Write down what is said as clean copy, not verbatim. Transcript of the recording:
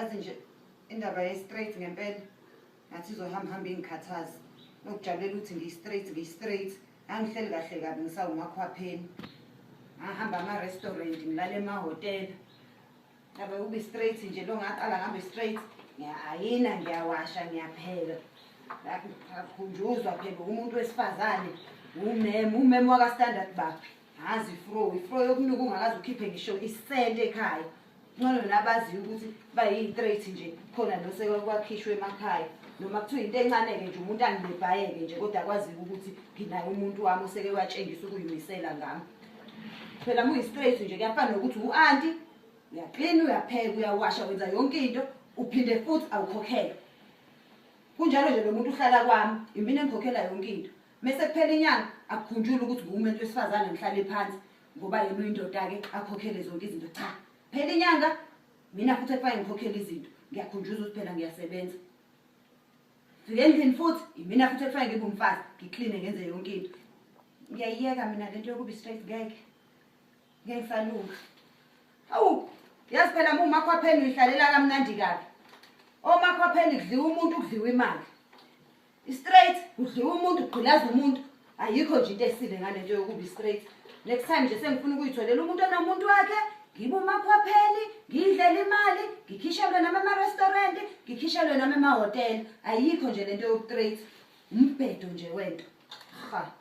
Yazi nje indaba ye-straight ngempela ngathi izohamba hamba ingikhathaze. Nokujabulela ukuthi ngiyi-straight ngiyi-straight. Angihleli kahle kabi ngisawumakhwapheni. Ngahamba ama-restaurant ngilala emahhotela. Ngabe ube straight nje lo ngaqala ngambe straight. Ngiyayina ngiyawasha ngiyapheka. Ngakhunjuzwa phela umuntu wesifazane umem umem waka standard baphi. Ngazi ifro ifro yokunuka ungakaze ukhiphe ngisho isente ekhaya. Ngcono nabaziyo ukuthi bayi-straight nje khona nosekwakhishwa emakhaya. Noma kuthiwa into encane-ke nje umuntu angibhayeke nje kodwa kwaziwa ukuthi nginaye umuntu wami oseke watshengisa ukuyimisela ngami. Phela muyi-straight nje kuyafana nokuthi u-anti uyaklina uyapheka uyawasha wenza yonke into uphinde futhi awukhokhelwa. Kunjalo nje lo muntu uhlala kwami imina engikhokhela yonke into. Mese kuphela inyanga akukhunjulwa ukuthi nguwumuntu wesifazane ngihlale phansi ngoba yena uyindoda-ke akhokhele zonke izinto. Cha, phela inyanga mina futhi ekufanele ngikhokhele izinto. Ngiyakhunjuzwa ukuthi phela ngiyasebenza. Fike endlini futhi imina futhi ekufanele ngibe umfazi ngikline ngenze yonke into. Ngiyayiyeka mina lento yokuba straight ngeke. Ngeke ngisalunga. Hawu, yazi phela uma umakhwapheni uyihlalela kamnandi kabi. Omakhwapheni kudliwa umuntu kudliwa imali. I-straight kudliwa umuntu kugqilaza umuntu. Ayikho nje into esile ngalento yokuba i-straight. Next time nje sengifuna ukuyitholela umuntu onomuntu wakhe, ngibe umakhwapheni, ngiyidlele imali, ngikhishelwe nami ema-restaurant, ngikhishelwe nami emahhotela. Ayikho nje lento yoku-straight. Umbhedo nje wento. Ha.